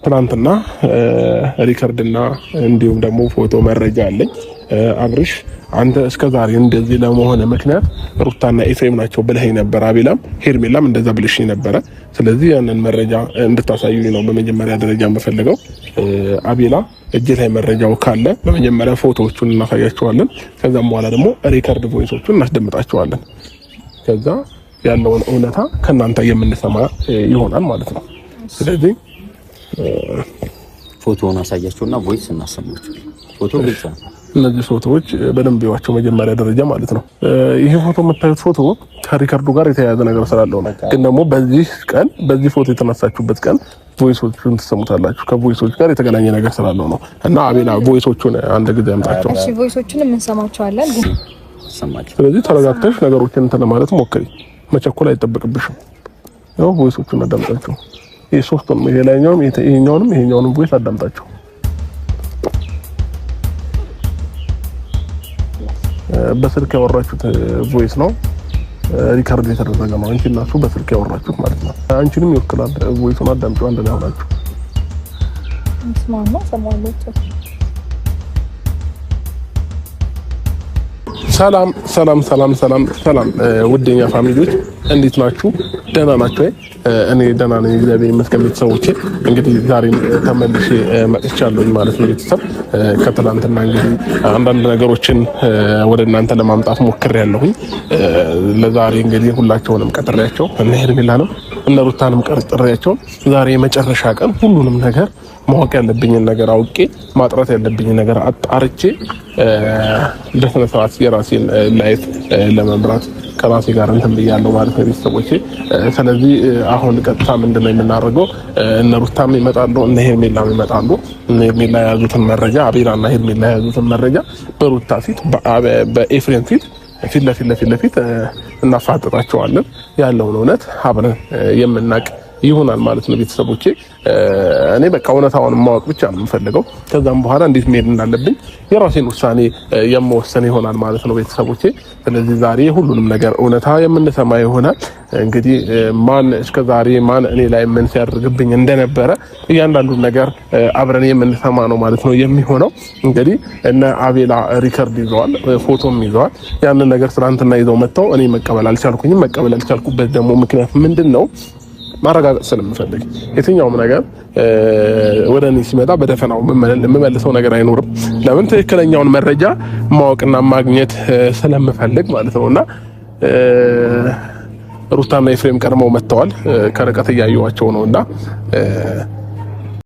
ትናንትና record ና እንዲሁም ደግሞ ፎቶ መረጃ አለኝ። አብርሽ አንተ እስከ ዛሬ እንደዚህ ለመሆን ምክንያት ሩታና ኤፍሬም ናቸው ብለኸኝ ነበር። አቤላም ሄርሜላም እንደዛ ብለሽኝ ነበረ። ስለዚህ ያንን መረጃ እንድታሳዩኝ ነው በመጀመሪያ ደረጃ የምፈልገው። አቤላ እጅ ላይ መረጃው ካለ በመጀመሪያ ፎቶዎቹን እናሳያቸዋለን። ከዛም በኋላ ደግሞ record voice ኦቹን እናስደምጣቸዋለን። ከዛ ያለውን እውነታ ከእናንተ የምንሰማ ይሆናል ማለት ነው። ስለዚህ ፎቶውን አሳያቸውና voice እናሰማቸው። ፎቶ ግልጽ ነው። እነዚህ ፎቶዎች በደንብ ይዋቸው መጀመሪያ ደረጃ ማለት ነው። ይሄ ፎቶ የምታዩት ፎቶ ከ record ኡ ጋር የተያያዘ ነገር ስላለው ነው። ግን ደግሞ በዚህ ቀን በዚህ ፎቶ የተነሳችሁበት ቀን voice ኦቹን ትሰሙታላችሁ። ከ voice ኦች ጋር የተገናኘ ነገር ስላለው ነው። እና አቤላ voice ኦቹን አንድ ጊዜ አምጣቸው። እሺ፣ voice ኦቹን እንሰማቸዋለን። ስለዚህ ተረጋግተሽ ነገሮችን እንትን ለማለት ሞክሪ። መቸኮል አይጠበቅብሽም። ያው voice ኦቹን አዳምጣቸው። ይሄ ሶስቱንም ይሄ ይሄኛውንም ይሄኛውንም voice አዳምጣቸው። በስልክ ያወራችሁት voice ነው፣ record የተደረገ ነው። አንቺ እና እሱ በስልክ ያወራችሁት ማለት ነው። አንቺንም ይወክላል። voice ኡን አዳምጪው አንድ ላይ ሆናችሁ። ሰላም ሰላም ሰላም ሰላም ሰላም፣ ውድ የኛ family ዎች እንዴት ናችሁ? ደህና ናችሁ ወይ? እኔ ደህና ነኝ፣ እግዚአብሔር ይመስገን። ቤተሰቦቼ እንግዲህ ዛሬም ተመልሼ መጥቻለሁኝ ማለት ነው። ቤተሰብ ከትላንትና እንግዲህ አንዳንድ ነገሮችን ወደ እናንተ ለማምጣት ሞክሬያለሁኝ። ለዛሬ እንግዲህ ሁላቸውንም ቀጥሬያቸው እነ ሄርሜላንም እነ ሩታንም ቀጥሬያቸው ዛሬ የመጨረሻ ቀን ሁሉንም ነገር ማወቅ ያለብኝን ነገር አውቄ ማጥራት ያለብኝን ነገር አጣርቼ በስነ ስርዓት የራሴን life ለመምራት ከራሴ ጋር እንትን ብያለሁ ማለት ነው ቤተሰቦቼ። ስለዚህ አሁን ቀጥታ ምንድን ነው የምናደርገው? እነ ሩታም ይመጣሉ፣ እነ ሄርሜላም ይመጣሉ። እነ ሄርሜላ የያዙትን መረጃ አቤላና ሄርሜላ የያዙትን መረጃ በሩታ ፊት በኤፍሬም ፊት ፊት ለፊት ለፊት ለፊት እናፋጥጣቸዋለን። ያለውን እውነት አብረን የምናቅ ይሆናል ማለት ነው ቤተሰቦቼ። እኔ በቃ እውነታውን ማወቅ ብቻ ነው የምፈልገው። ከዛም በኋላ እንዴት መሄድ እንዳለብኝ የራሴን ውሳኔ የምወሰን ይሆናል ማለት ነው ቤተሰቦቼ። ስለዚህ ዛሬ ሁሉንም ነገር እውነታ የምንሰማ ይሆናል። እንግዲህ ማን እስከ ዛሬ ማን እኔ ላይ ምን ሲያደርግብኝ እንደነበረ እያንዳንዱን ነገር አብረን የምንሰማ ነው ማለት ነው የሚሆነው። እንግዲህ እነ አቤላ record ይዘዋል፣ ፎቶም ይዘዋል። ያንን ነገር ትናንትና ይዘው መጥተው እኔ መቀበል አልቻልኩኝም። መቀበል አልቻልኩበት ደግሞ ምክንያት ምንድን ነው? ማረጋገጥ ስለምፈልግ የትኛውም ነገር ወደ እኔ ሲመጣ በደፈናው የምመልሰው ነገር አይኖርም። ለምን ትክክለኛውን መረጃ ማወቅና ማግኘት ስለምፈልግ ማለት ነውና ሩታና ኤፍሬም ቀድመው መጥተዋል። ከርቀት እያየኋቸው ነውና